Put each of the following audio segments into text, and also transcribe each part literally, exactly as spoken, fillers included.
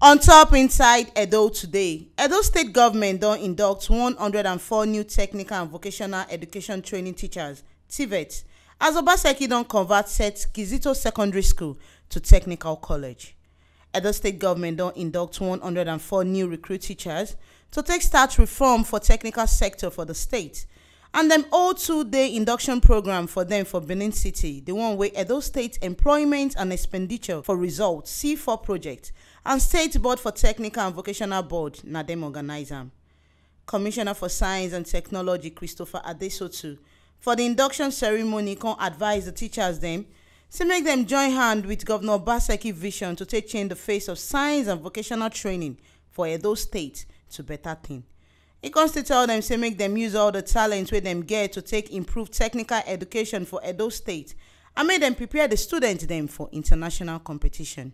On top inside Edo today, Edo State government don induct one hundred and four new technical and vocational education training teachers, TVET, as Obaseki don convert set Kizito Secondary School to technical college. Edo State government don induct one hundred and four new recruit teachers to take start reform for technical sector for the state. And dem hold two-day induction program for dem for Benin City, the one wey Edo State Employment and Expenditure for Results, C four project, and State Board for Technical and Vocational Board, na dem organize am. Commissioner for Science and Technology, Christopher Adesotu, for the induction ceremony, come advise the teachers dem, say make dem join hand with Governor Obaseki vision to take change the face of science and vocational training for Edo State to better thing. He come still tell dem say make dem use all the talent wey dem get to take improve technical education for Edo State and make dem prepare the students dem for international competition.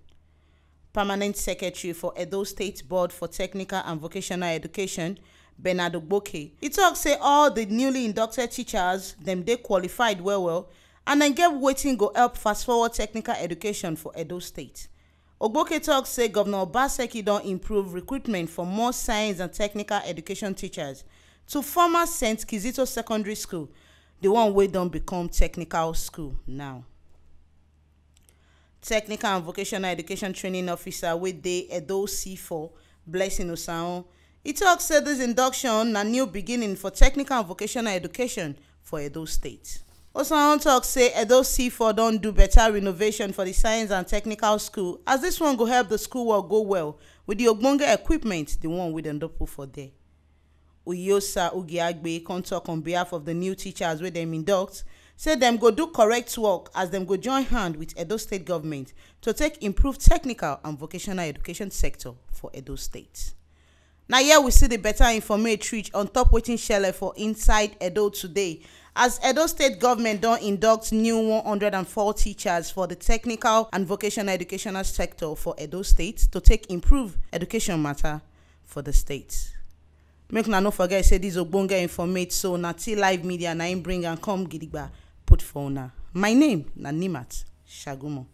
Permanent Secretary for Edo State Board for Technical and Vocational Education, Bernard Ogboke, he talk say all the newly inducted teachers dem dey qualified well well and dem get wetin go help fast forward technical education for Edo State. Ogboke talk say Governor Obaseki don improve recruitment for more science and technical education teachers to former Saint Kizito Secondary School, the one wey don become technical school now. Technical and Vocational Education Training Officer wey dey Edo C four, Blessing Osaon, he talk say this induction na new beginning for technical and vocational education for Edo State. Osaon talk say Edo C four don do better renovation for the science and technical school, as this one go help the school work go well with the ogbonge equipment, the one wey dem don put for there. Uyosa Ugiagbe come talk on behalf of the new teachers wey dem induct, say dem go do correct work as dem go join hand with Edo State government to take improve technical and vocational education sector for Edo State. Na here we see the better informate reach on top wetin shele for inside Edo today, as Edo State government don induct new one hundred and four teachers for the technical and vocational educational sector for Edo State to take improve education matter for the state. Make una no forget say this ogbonge informate so na T Live Media na im bring am come gidigba put for una. My name na Nimat Shagumo.